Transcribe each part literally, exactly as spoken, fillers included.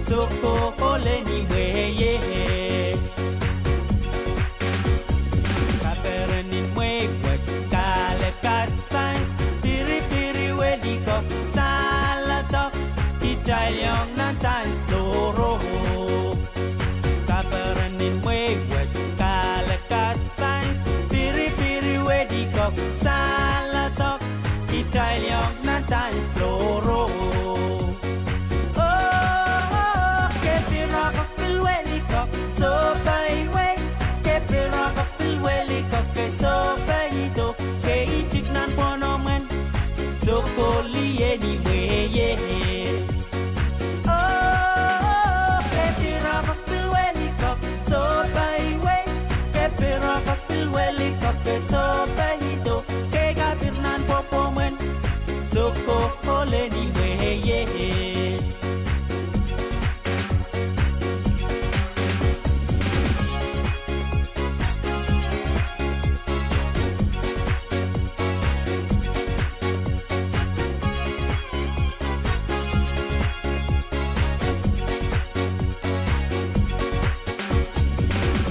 Soko, Ohleni, Wehi, Ehe. Kaperen en mwehi wet, Kalek, Advance, Piripiri, Welikok, Saledok, kitail iang nan dance floor o. Kaperen en mwehi wet, Kalek, Advance, Piripiri, Welikok, Saledok, kitail iang nan dance floor o. Oh, Kepiroko pil Welikok, sohpeiwei. Kepiroko pil Welikok, ke sohpeido. Ke itik nan pwohnomwen, Soko, Lieni, Wehi, Ehe. Oh, Kepiroko pil Welikok, sohpeiwei. Kepiroko pil Welikok, ke sohpeido. Ke kapir nan pwohnomwen, Soko, Ohleni, Wehi, Ehe.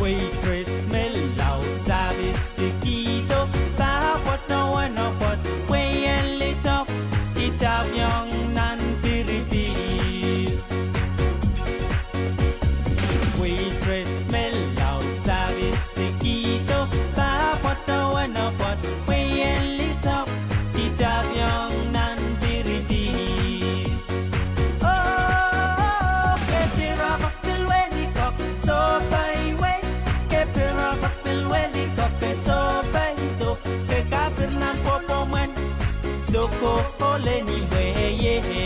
Waitress, Melau, Savis, Sikido, pahpwet, Nowenopwet, Wehin Litok, kitail iang nan Piripir. Waitress, Melau, Savis, Sikido, pahpwet, Nowenopwet, Wehin Litok, kitail iang nan Piripir. Oh, Kepiroko pil Welikok, sohpeiwei. Kepiroko pil Welikok, ke sohpeido. Ke kapir nan pwohnomwen, Soko, Ohleni, Wehi, Ehe.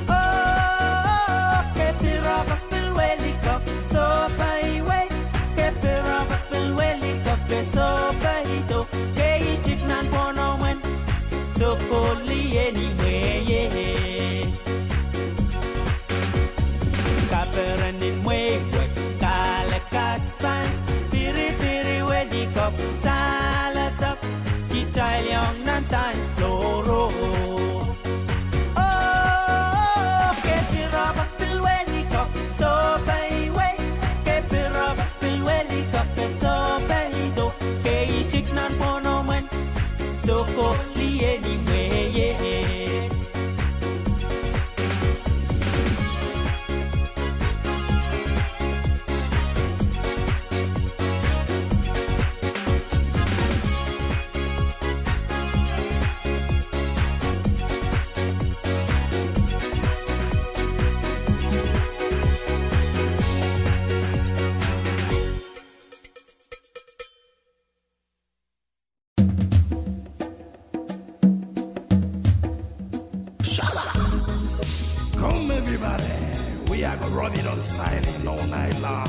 Oh, Kepiroko pil Welikok, sohpeiwei. Kepiroko pil Welikok, ke sohpeido. Ke itik nan pwohnomwen, Soko, Lieni, Wehi, Ehe. Kaperen en mwehi wet, Kalek, Advance, Piripiri, Welikok, Saledok, kitail iang nan dance floor o. Oh, Kepiroko pil Welikok, sohpeiwei. Kepiroko pil Welikok, ke sohpeido. Ke itik nan pwohnomwen, Soko, Lieni, Wehi, Ehe. Come everybody, we are gonna rub it on styling all night long.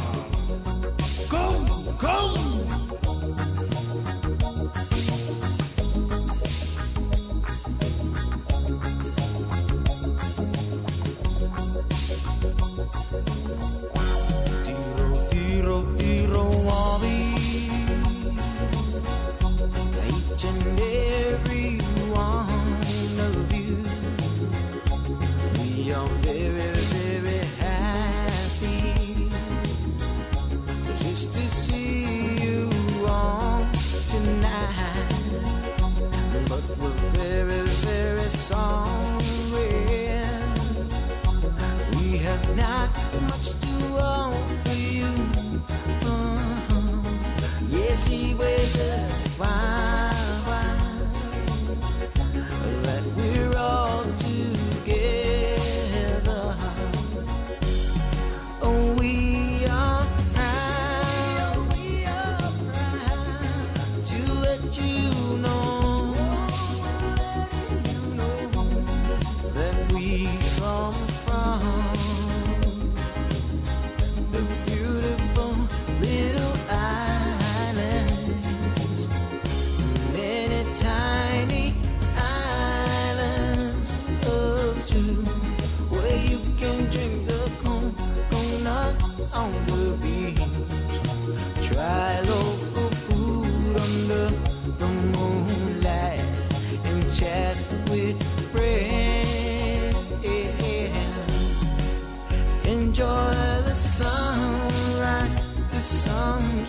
Come, come. Tiro, tiro, tiro, Wally. Each and every one of you. We are very, very happy just to see you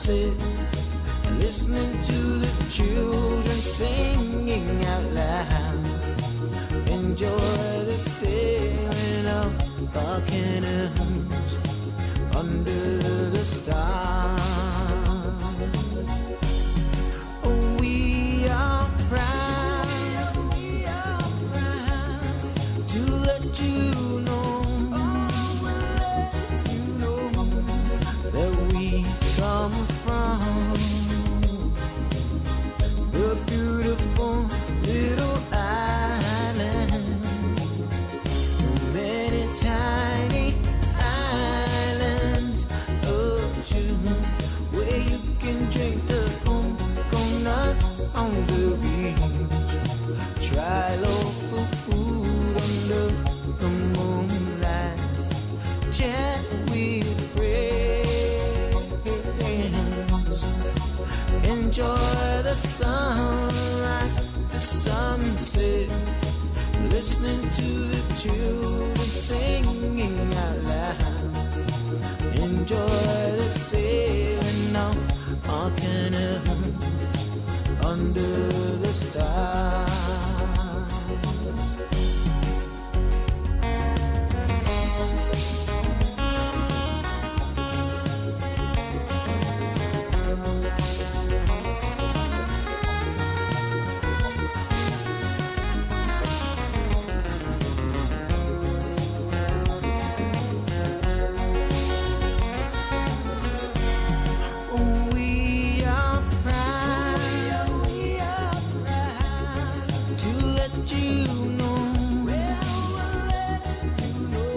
Sit, listening to the children singing out loud. Enjoy the sailing of our canoes under the stars. Oh, we are proud, we are proud to let you know, oh, we'll let you know that we come from the beautiful little island. Many tiny islands of June where you can drink the coconut on the beach. Try local food under the moonlight. Chat with friends. Enjoy the sunrise, the sunset, listening to the children singing out loud. Enjoy the sailing of our canoes under the stars. We are proud, we are proud to let you know, we'll let you know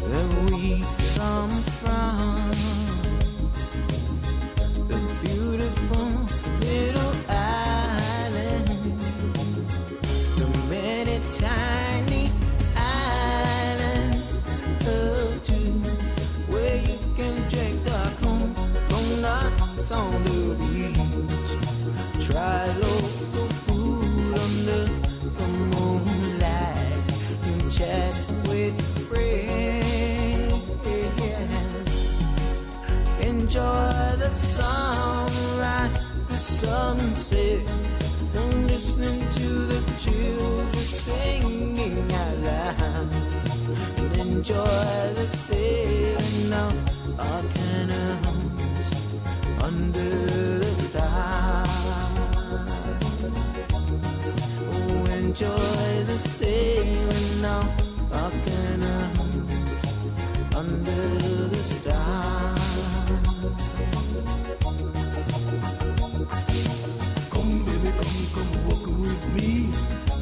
that we come from the beautiful little island. The many tiny islands of June, where you can drink the coconuts on the beach. Try local food under the moonlight and chat with friends. Enjoy the sunrise, the sunset, and listening to the children singing out loud. And enjoy the sailing of our canoes under the stars. Oh, enjoy the sailing of under the stars. Come, baby, come, come walk with me.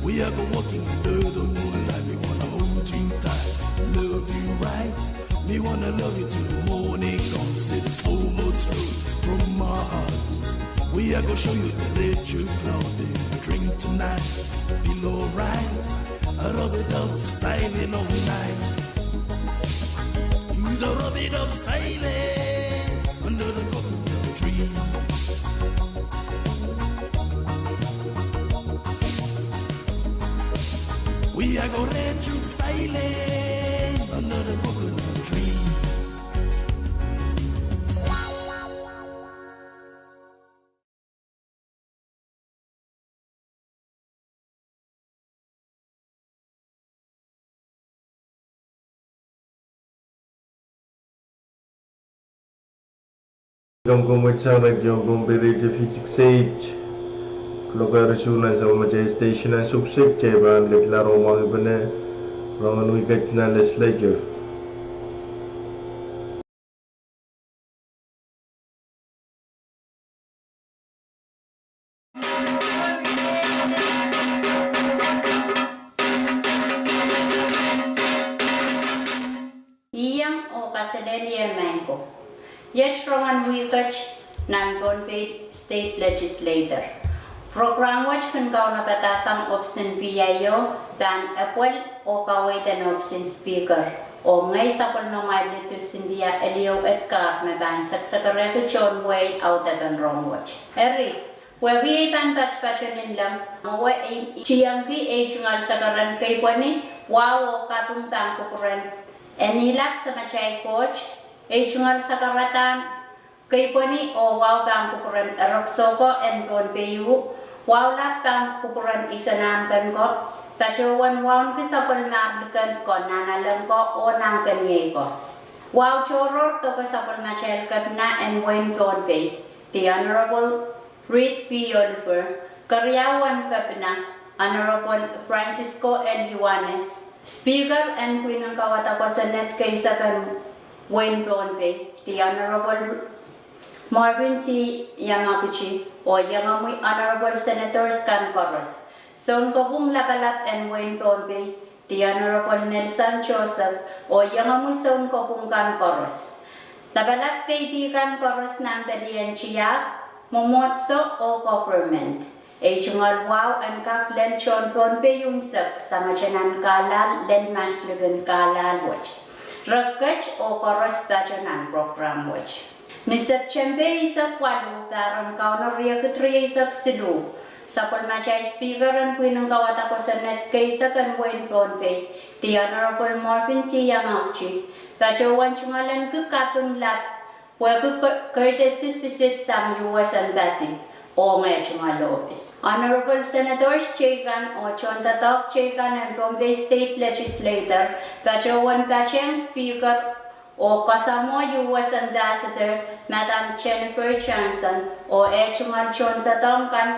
We are go walking under the moonlight. We wanna hold you tight, love you right. We wanna love you till the morning comes. It is so much good from my heart. We are go show you the electric club. Drink tonight, feel alright. A rub-a-dub styling all night. Do the rub-a-dub styling under the coconut tree. We are go red troop styling under the coconut tree. Komw komour sang nan Komw Pere de V six eight. Kuloak riau nan sapwellimatail station nan Sukesik, kitail pahn lel kilang rongamwahu pene rongen wihket nan legislature. Ih iang oh kaselehlie maing ko. Iet rongen wihket nan Pohnpei State Legislature. Program wet kin kaunopada sang ohpis en P I O, pahn epwel oh kaweid en ohpis en Speaker, oh ngehi sapwellimamwail Lethu Cynthia Eliou Edgar me pahn sekesekerehki tohn wehi audepen rong wet. Eri, pwehki ei pahn patpato nin leng, mwowe ei tiengki ei tungoal sekeren kei pweni, wahu oh kaping pahn kupwuren en ilap Samatail Koht, ei tungoal sakaradahn Keipweni oh wahu pahn kupwuren erekiso ko en Pohnpei uh, wahu lap pahn kupwuren isonahnken ko, patohwan wauneki sapwellimahr liken ko, nahnalek ko oh nahnkeniei ko. Wahu tohrohr doke sapwellimatail Kepina en wehin Pohnpei, The Honorable Reed P. Oliver, keriauwen Kepina, Honorable Francisco L. Ioanis, Speaker en pwihn en kauwada kosonned keisek en wehin Pohnpei, The Honorable Marvin T. Yamaguchi, oh iengomwi Honorable Senators kan koaros, Sounkopwung Lapalap en wehin Pohnpei, The Honorable Nelson Joseph, oh iengomwi Sounkopwung kan koaros. Lapalap keidi kan koaros nan pelien tiahk, mwomwohdiso oh government. Ei tungoal wahu en kak lel tohn Pohnpei unsek, samatanan kahlahl lel maslikin kahlahl wet. Re ket oh koaros pato nan program wet. Ni Septempe eisek waluh, pahr en Kauno riekid rieisek siluh, sapwellimatail Speaker en pwihn en kauwada kosonned keisek en wehin Pohnpei, The Honorable Marvin T. Yamaguchi, patohwan tungoalenki kaping lap pwehki courtesy visit sang U S Embassy ong eh tungoal ohpis. Honorable Senators teikan oh tohndoadoahk teikan en Pohnpei State Legislature patohwan patehng Speaker oh kasamwo U S Ambassador, Madam Jennifer Johnson, oh eh tungoal tohndoadoahk kan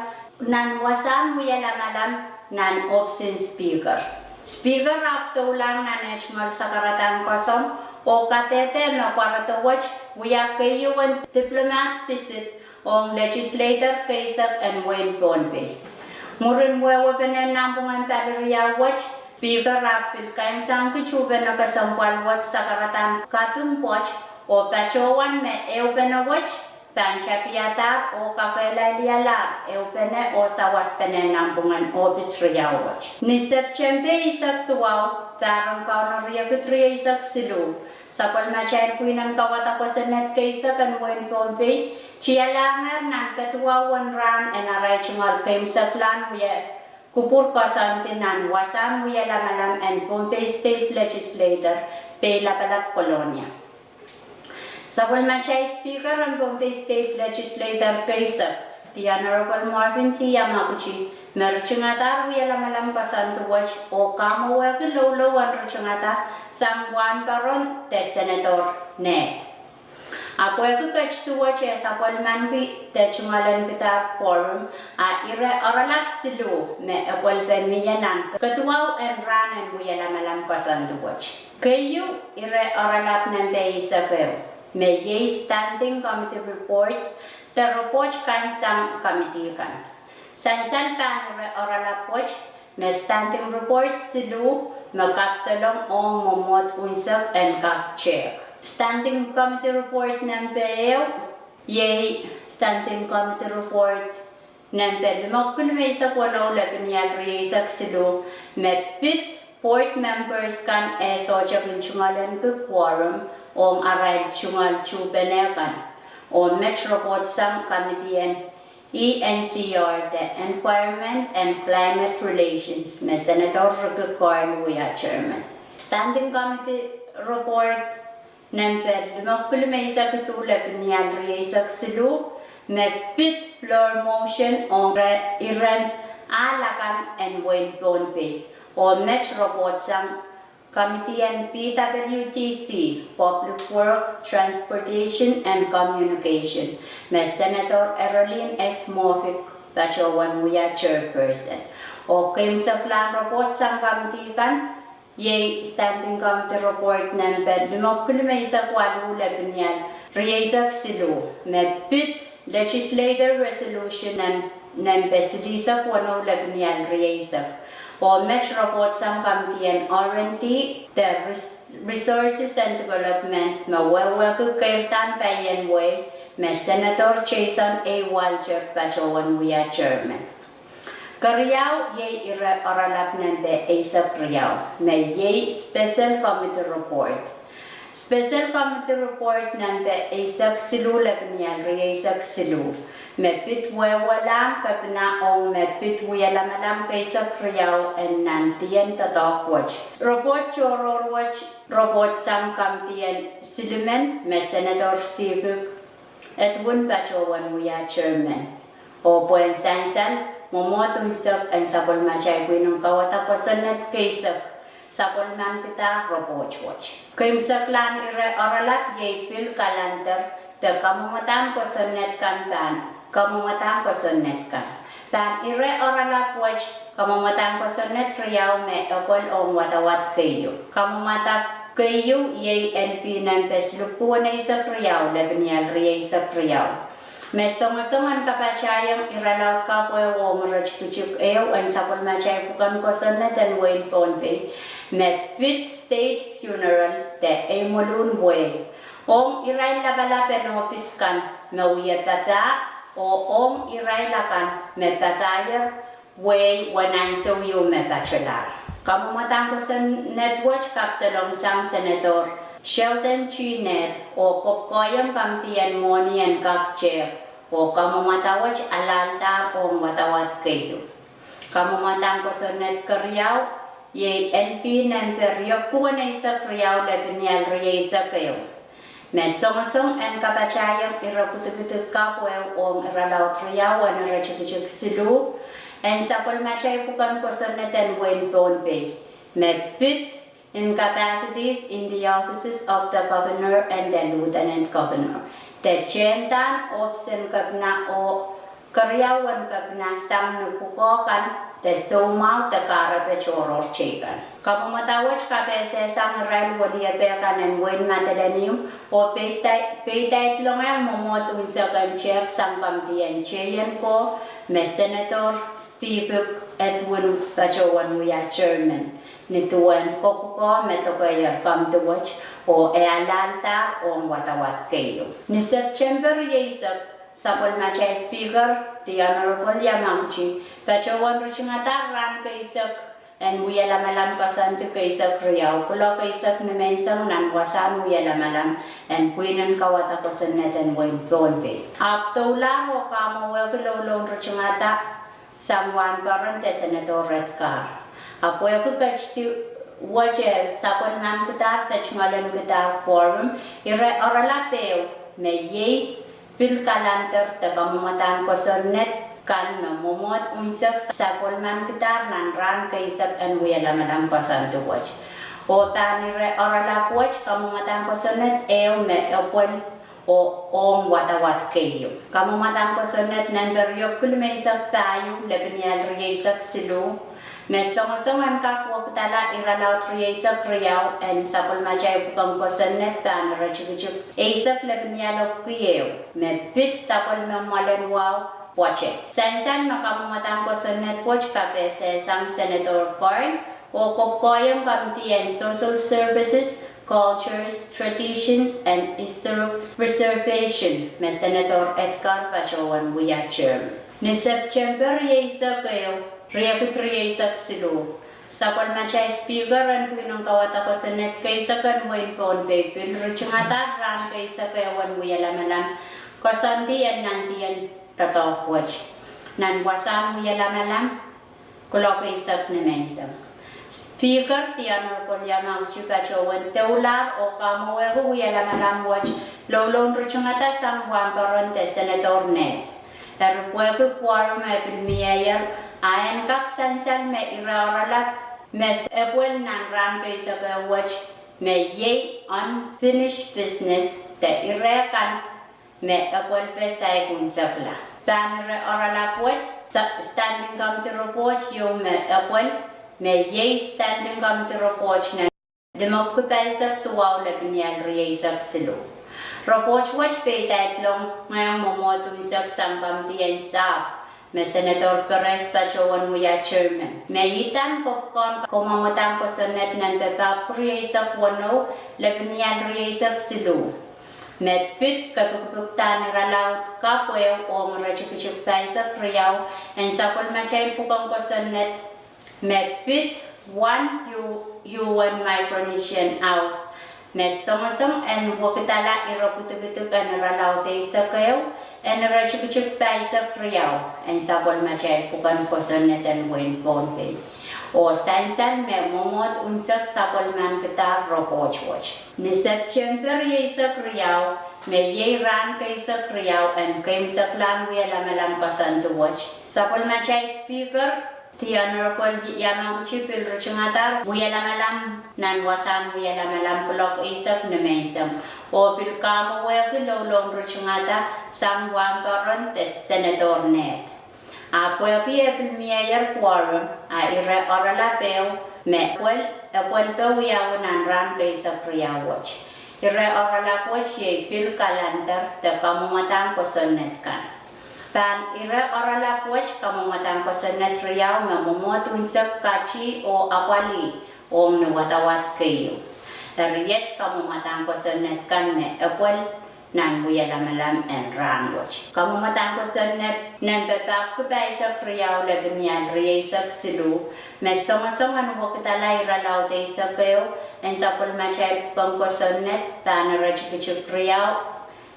nan wasahn wie lamalam nan ohpisin Speaker. Speaker ahpw doulahng nan eh tungoal sakaradahn koasoandi oh kadehde me pwarodo wet wia keieun diplomat visit ong legislator keisek en wehin Pohnpei. Mwurin wehwehpene nanpwungen pali riau wet, Speaker ahpw pil kaimwisekki tuhpene kesempwal wet sakaradahn kaping pwoat oh patohwan me ehupene wet pahn tapiadahr oh kakehlailialahr ehupene oh sawaspene nanpwungen ohpis riau wet. Ni Septempe eisek duwau, pahr en Kauno riekid rieisek siluh, sapwellimatail pwihn en kauwada kosonned keisek en wehin Pohnpei tialahngehr nan keduwauwen rahn en arail tungoal keimwseklahn wie kupwur koasoandi nan wasahn wie lamalam en Pohnpei State Legislature, Peilapalap, Kolonia. Sapwellimatail Speaker en Pohnpei State Legislature keisek, The Honorable Marvin T. Yamaguchi, me ritingadahr wie lamalam koasoandi wet oh kamwowehki loulou en ritingada sang wahnpoaron de Senator Ned. A pwehki ketido wet e sapwellimanki de tungoalenkidahr quorum, a ire oaralap siluh me epwelpe mie nan keduwau en rahn en wie lamalam koasoandi wet. Keieu, ire oaralap nempe eisek ehu, me iei Standing Committee Reports de report kan sang committee kan. Sansal pahn ire oaralap wet, me Standing Report siluh, me kak dolong ong mwomwohd unsek en kak tehk. Standing Committee Report nempe ehu, iei Standing Committee Report nempe limepwukat limeisek weneu lepin ial rieisek siluh, me pid board members kan e sohte kin tungoalenki quorum ong arail tungoal tuhpene kan, oh met report sang committee en E N C R de Environment and Climate Relations, me Senator Ricky Carl wia chairman. Standing Committee Report nempe limepwukat limeisek isuh lepin ial rieisek siluh, me pid floor motion ong iren ahl akan en wehin Pohnpei, oh met report sang committee en P W D C, Public Work, Transportation and Communication, me Senator Erolin S. Moffitt patohwan wia chairperson. Oh keimwseklahn report sang committee kan, iei Standing Committee Report nempe limepwukat limeisek waluh lepin ial rieisek siluh, me pid Legislative Resolution nempe silihsek weneu lepin ial rieisek, oh met report sang committee en R and D de Resources and Development, me wehwehki keirdahn paien wehi, me Senator Jason A. Walter patohwan wia chairman. Keriau, iei ire oaralap nempe eisek riau, me iei Special Committee Report. Special Committee Report nempe eisek siluh lepin ial rieisek siluh, me pid wehwehla Kepina ong me pid wie lamalam keisek riau en nan dien doadoahk wet. Report tohrohr wet, report sang committee en silimen, me Senator Steve Cook edwin patohwan wia chairman. Oh pwehn sansal mwomwohd unsek en sapwellimatail pwihnen kawada kosonned keisek, sapwellimankidahr report wet. Keimwseklahn ire oaralap iei pil kalander de kamwomwadahn kosonned kan pahn, kamwomwadahn kosonned kan. Pahn ire oaralap wet, kamwomwadahn kosonned riau me epwel ong wadawad keieu. Kamwomwada keieu iei NP nempe silipwkuwen eisek riau, lepin ial rieisek riau. Me songosong en kapatahiong iralaud kapw ehu ong iretikitik ehu en sapwellimatail pwuken kosonned en wehin Pohnpei, me pid state funeral de eimwolun wehi, ong irail lapalap en ohpis kan me wie papah, oh ong irail akan me papahier wehi wen ansou ieu me patohlahr. Kamwomwadahn kosonned wet kapidolong sang Senator Sheldon G. Ned oh kopwukoahiong kamidi en mwohni en kak tehk, oh kamwomwada wet alahldahr ong wadawad keieu. Kamwomwadahn kosonned keriau iei NP nempe riepwukuwen eisek riau, lepin ial rieisek ehu. Me songosong en kapatahiong ire pwidikidik kapw ehu ong iralaud riau en iretikitik siluh en sapwellimatail pwuken kosonned en wehin Pohnpei, me pid incapacities in the offices of the Governor and the Lieutenant Governor, de tehndahr ohpis en kepina oh keriaun kepina sang ni pwukoa kan de soumwahu de kahrepe tohrohr teikan. Kamwomwada wet kapehsehsang irail weliepe kan en wehin Madolenihmw oh peidaidlongehr mwomwohd unsek en tehk sang kamidi en teien koh me Senator Steve Edwin patohwan wia chairman, ni duwen kopwukoa me dokehier kamidi wet, oh e alahldahr ong wadawad keieu. Ni September rieisek, sapwellimatail Speaker, the Honorable Yamauchi, patohwan ritingada rahn keisek en wielamalam koasoandi keisek riau, kuloak eisek nimenseng, nan wasahn wielamalam en pwihnen kawada kosonned en wehin Pohnpei. Ahpw doulahr oh kamwowehki loulou en ritingada sang wahnpoaron de Senator Redcar. Ahpw pwehki ketidi wet e sapwellimankidahr de tungoalenkidahr quorum, ire oaralap ehu me iei pil kalander de kamwomwadahn kosonned kan me mwomwohd unsek sapwellimankidahr nan rahn keisek en wielamalam koasoandi wet. Oh pahn ire oaralap wet kamwomwadahn kosonned ehu me epwel oh ong wadawad keieu. Kamwomwadahn kosonned nempe riepwuki limeisek pahieu, lepin ial rieisek siluh, me songosong en kak wekidala iralaud rieisek riau en sapwellimatail pwuken kosonned pahn iretikitik eisek, lepin ial epwiki ehu, me pid sapwellime mwoalen wahu pwoatet. Sansal me kamwomwadahn kosonned wet kapehsehsang Senator Corn oh kopwukoahiong kamidi en Social Services, Cultures, Traditions and Historic Preservation, me Senator Edgar patohwan wia chairman. Ni September rieisek ehu, riekid rieisek siluh, sapwellimatail Speaker en pwihnen kawada kosonned keisek en wehin Pohnpei pil ritingada rahn keisek ehu en wielamalam koasoandi en nandien doadoahk wet, nan wasahn wielamalam kuloak eisek nimenseng. Speaker, the Honorable Yamauchi patohwan doulahr oh kamwowehki wielamalam wet loulou en ritingada sang wahnpoaron de Senator Ned. Eri pwehki quorum e pil mieier, a en kak sansal me ire oaralap me epwel nan rahn keisek ehu wet me iei unfinished business de ire kan me epwelpe saik unsekla. Pahn ire oaralap wet standing committee report ieu me epwel, me iei standing committee report nan limepwiki pahisek duwau, lepin ial rieisek siluh. Report wet peidaidlong ngehn mwomwohd unsek sang kamidi en sahpw, me Senator Perez patohwan wia chairman, me idahn kopwukoahn kamwomwadahn kosonned nempe papwiki rieisek weneu, lepin ial rieisek siluh, me pid kepikipikdahn iralaud kapw ehu ong iretikitik pahisek riau en sapwellimatail pwuken kosonned, me pid one U-, UN Micronesian House, me songosong en wekidala ire pwidikidik en iralaud eisek ehu en iretikitik pahisek riau en sapwellimatail pwuken kosonned en wehin Pohnpei. Oh sansal me mwomwohd unsek sapwellimankidahr report wet. Ni September rieisek riau, me iei rahn keisek riau en keimwseklahn wie lamalam koasoandi wet. Sapwellimatail Speaker, the Honorable Yamangkuji Pil Ritingada, wie lamalam nan wasahn wie lamalam kuloak eisek nimenseng, oh pil kamwowehki Louloun Ritingada sang wahnpoaron de Senator Ned. A pwehki e pil mieier quorum, a ire oaralap ehu me pwel, e pwel pe wiawi nan rahn keisek riau wet. Ire oaralap wet iei pil kalender de kamwomwadahn kosonned kan. Pahn ire oaralap wet kamwomwadahn kosonned riau me mwomwohd unsek kati oh apwalih ong ni wadawad keieu. Eri iet kamwomwadahn kosonned kan me epwel nan wie lamalam en rahn wet. Kamwomwadahn kosonned nempe papki pahisek riau lepin ial rieisek siluh, me songosong en wekidala irelaud eisek ehu en sapwellimatail pwuhken kosonned pahn ire tikitik riau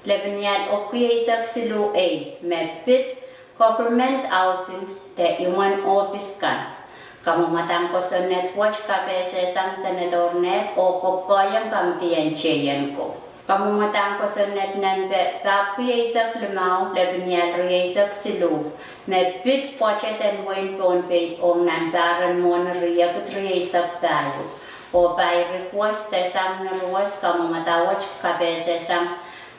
lepin ial epwiki eisek siluh ei, me pid government housing de imwen ohpis kan. Kamwomwadahn kosonned wet kapehsehsang Senator Ned oh kokoahieng kamidien teienko. Kamwomwadahn kosonned nempe papki eisek limau lepin ial rieisek siluh, me pid pwoatet en wehin Pohnpei ong nan pahr en mwohni riekid rieisek pahieu, oh by request de sang ni ruwes kamwomwada wet kapehsehsang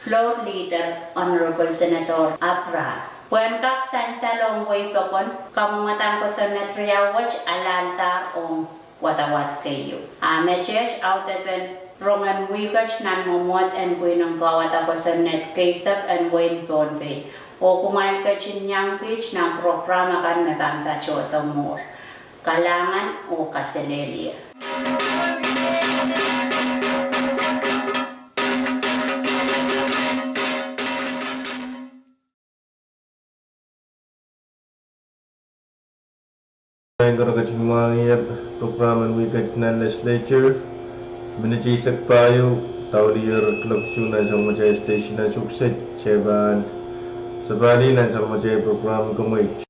Floor Leader Honorable Senator Abraham. Pwehn kak sansal ong wehi pokon, kamwomwadahn kosonned riau wet alahldahro ong wadawad keieu. A meteht audepen rongen wihket nan mwomwohd en pwihn en kawada kosonned keisek en wehin Pohnpei. Oh kumwail ketin iang kiht nan program akan me pahn patohdo mwuhr. Kalahngan oh kaselehlie. Pahn kak ketin mwahngiher program en wihket nan Legislature. Minit eisek pahieu, daulier kuloak isuh nan sapwellimatail station nan Suksed, se pahn sapahl nan sapwellimatail program kemweit.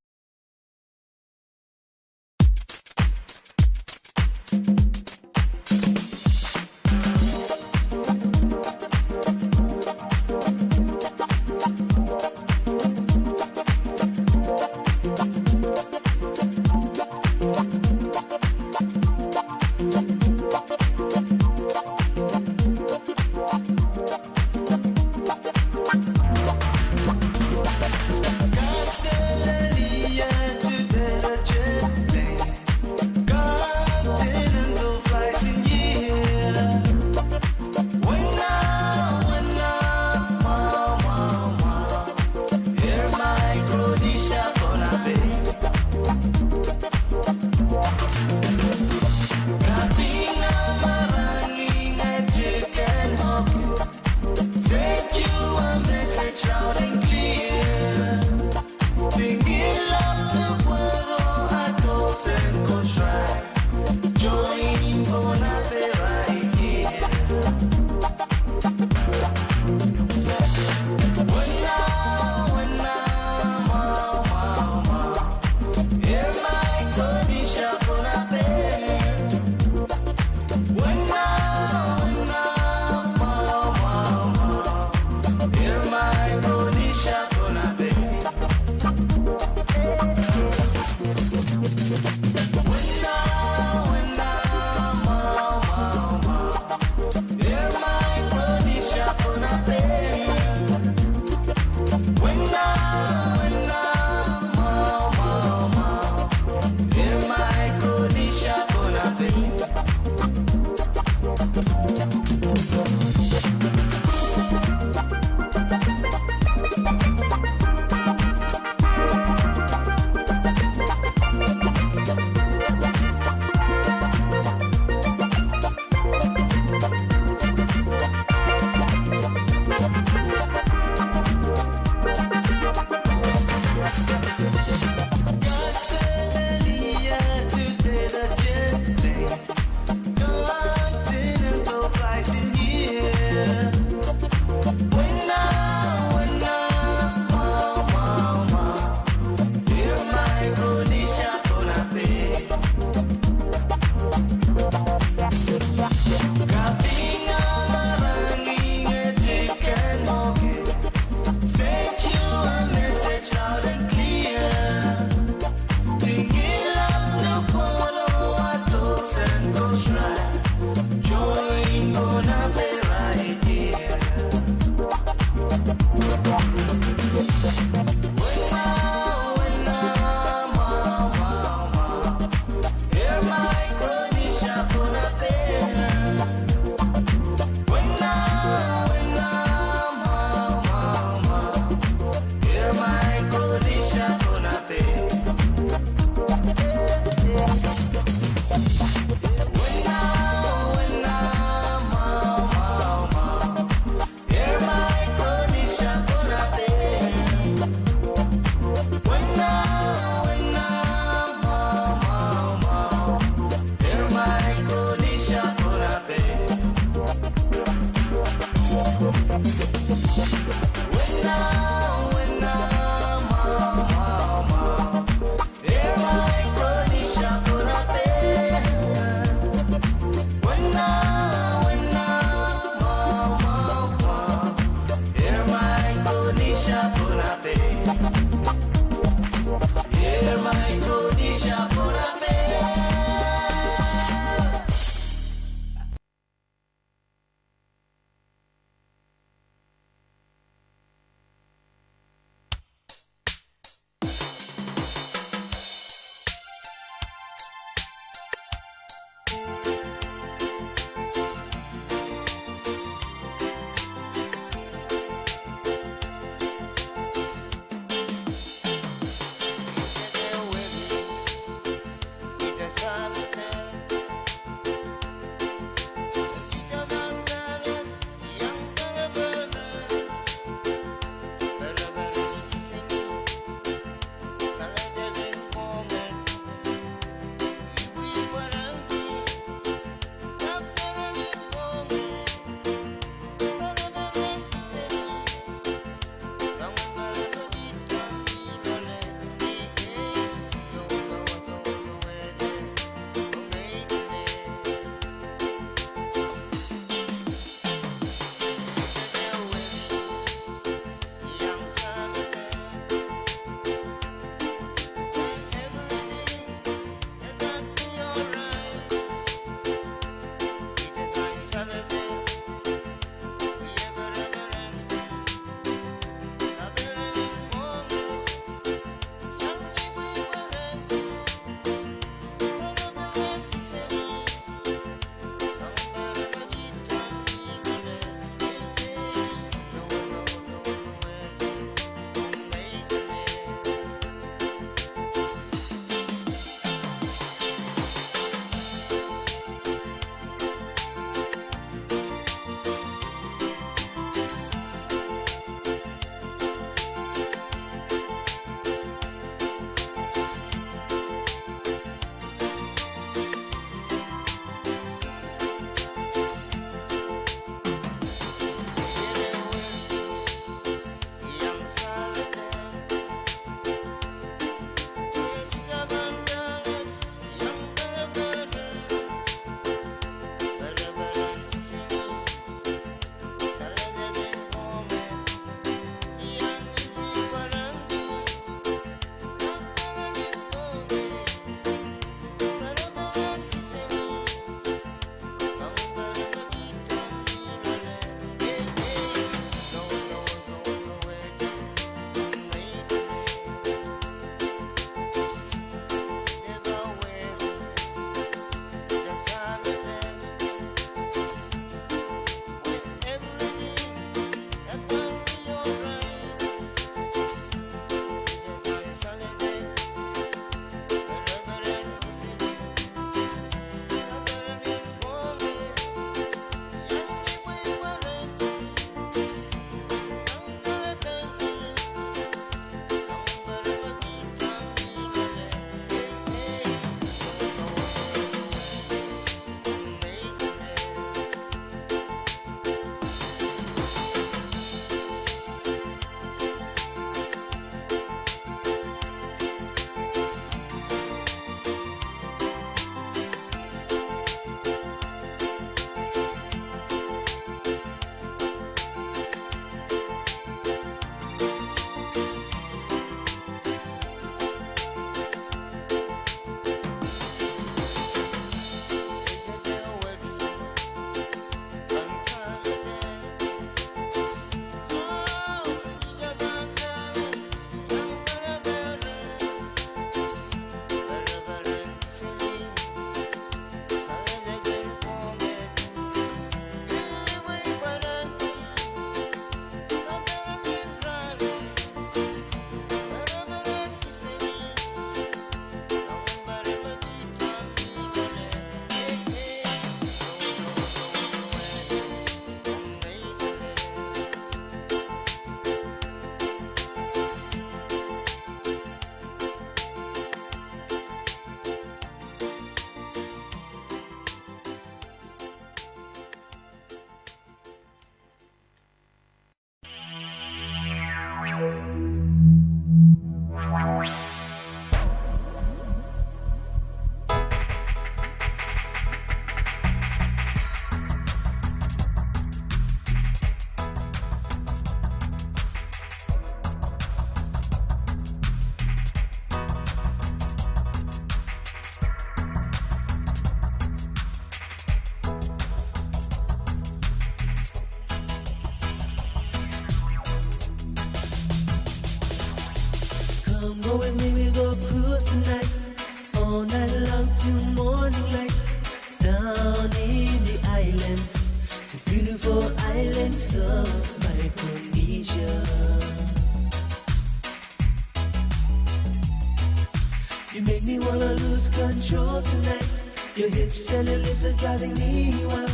You make me wanna lose control tonight. Your hips and your lips are driving me wild.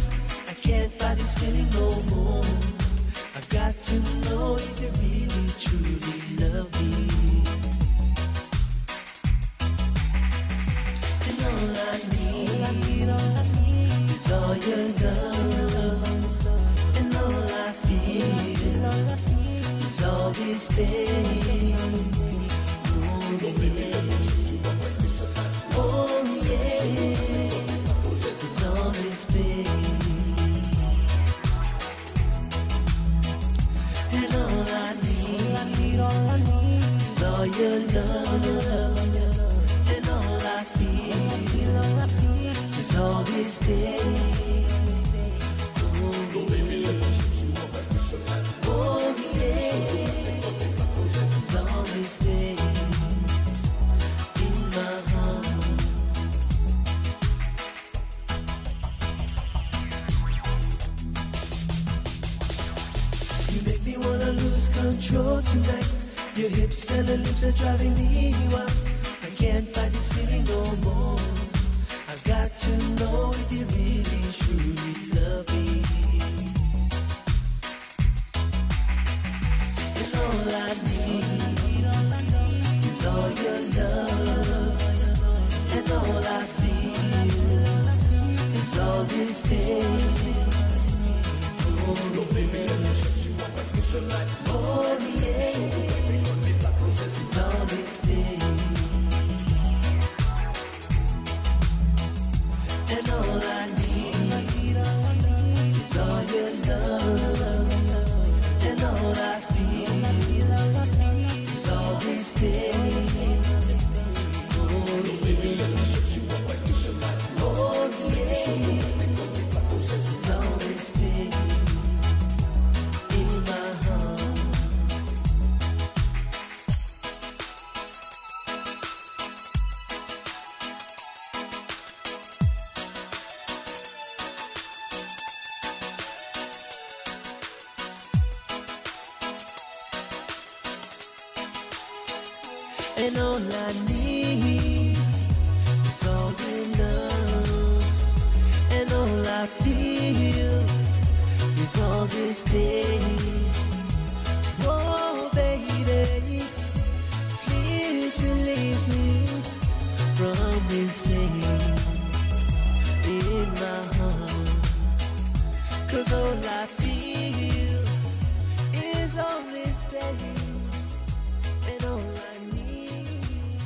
I can't fight this feeling no more. I've got to know if you really, truly love me. And all I need, all I need, all I need is all your love. And all I feel, all I feel is all this pain. Oh, baby, oh, yeah, it's all this pain. And all I need, all I need, all I need is all your love. And all I feel, all I feel is all this pain. Oh, baby, let me show you what I feel so like. Oh, yeah. It's all this pain in my heart. You make me wanna lose control tonight. Your hips and your lips are driving me wild. I can't fight this feeling no more. I've got to know if you really, truly love me. And all I need, all I need is all your love. And all I feel is all this pain. Oh, baby, let me show you what I feel so like. Oh, yeah. It's all this pain. And all I need, all I need is all your love. And all I feel, all I feel is all this pain. Oh, baby, let me show you what I feel so like. Oh, yeah. It's all this pain in my heart. And all I need is all your love. And all I feel is all this pain. Oh, baby, please release me from this pain in my heart. 'Cause all I feel is all this pain. And all I need